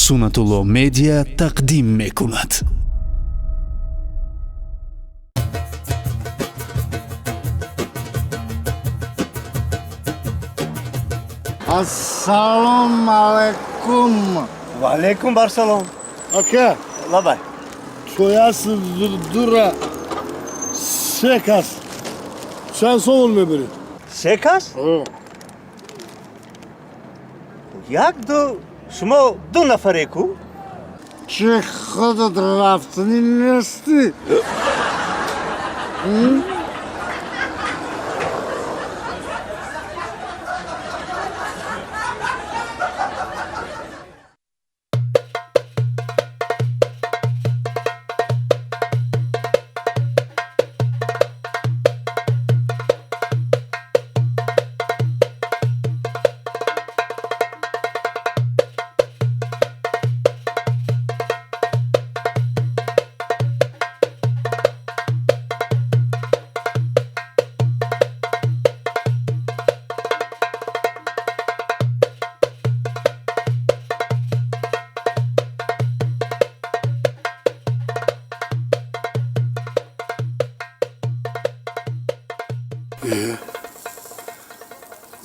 Сунатулло Медиа тақдим мекунад. Ассалому алайкум. Ва алайкум барсалом. Ака, Лабай. Чояс дура се кас. Чанд сомон мебарӣ? Се кас? Як, ду, шумо ду нафаре ку? Чи худат рафтанӣ нестӣ?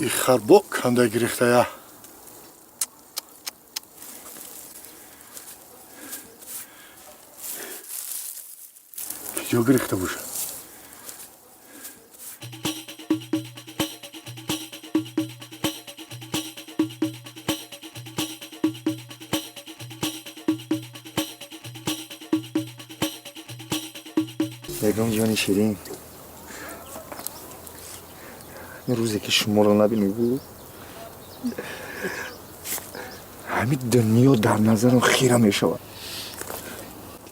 И харбо канда гирифтая. Киҷо гирифта бошад? Бегом ҷони ширин, рӯзе ки шуморо набинӣ, ҳамин дунё дар назарам хира мешавад.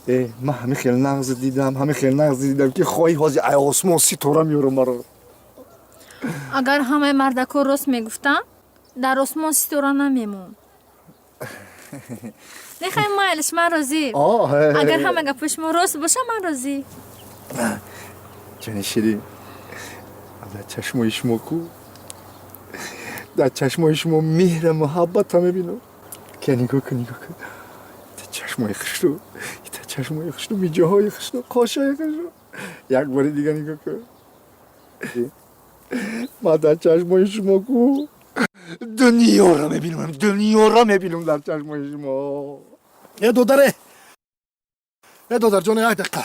Э, ман ҳамин хел нағз дидам, ҳамин хел нағз дидам, ки хоҳӣ ҳозир ай осмон ситора меёрам маро. Агар ҳамаи мардако рост мегуфтанд, дар осмон ситора намемонд. Нехай, майлиш, ман розӣ. Агар ҳама гапои шумо рост боша, ман розӣ. Ҷони ширин, дар чашмои шумо ку, дар чашмои шумо меҳра муҳаббата мебинам. Ка нигоҳ кун, нигоҳ кун, та чашмои хушрӯ, та чашмои хушрӯ, миҷоҳои хушрӯ, қошои хушрӯ. Як бори дига нигоҳ кун. Ман дар чашмои шумо ку дунёро мебинам, дунёро мебинам дар чашмои шумо. Э, додаре, э, додарҷоне, як дақиқа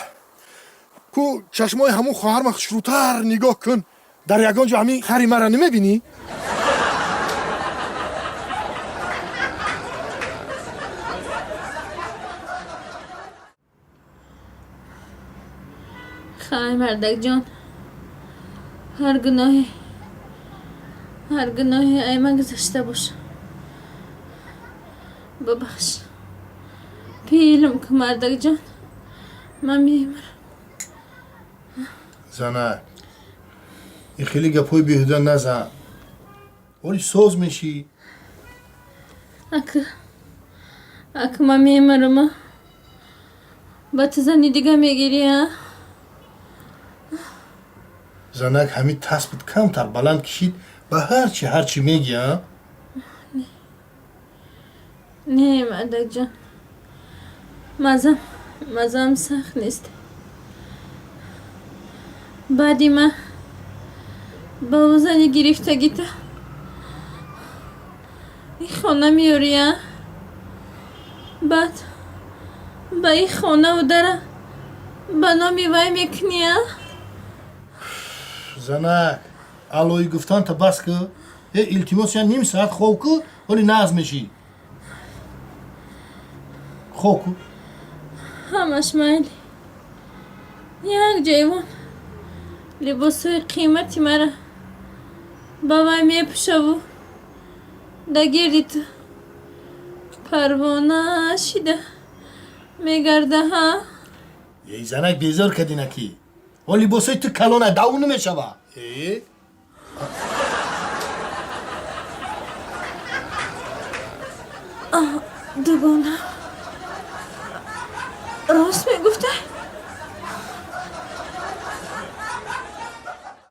ку. Чашмои ҳамун хоҳарма хушрӯтар нигоҳ кун. Дар ягон ҷо ҳамин хари мара намебинӣ? Хай, мардакҷон, ҳар гуноҳе, ҳар гуноҳе ай ман гузашта боша, бубахш, пилм ку, мардакҷон, ман мемирам. Занак, ин хеле гапҳои беҳуда назан, оли соз мешӣ. Ака, ака, ман мемирама, ба ту зани дига мегирӣ, а? Занак, ҳамин таспат камтар баланд кишид, ба ҳарчи ҳарчи мегӣ, а? Не, мардакҷон, мазам, мазам сахт нест. Баъди ман ба ӯ зани гирифтагита ин хона меёрӣ, а? Баъд ба ин хонаву дара ба номи вай мекунӣ, а? Занак, аллои гуфтанта бас ку. Э, илтимос, я ним саат хоб ку, оли нағз мешӣ. Хоб ку. Ҳамаш майли, як ҷоймон либосҳои қимати мара ба вай мепӯшаву да гирди ту парвона шида мегарда, ҳа? Эй, занак, безор кардина ки. Он либосҳои ту калона, даву намешава. Э. Дугона.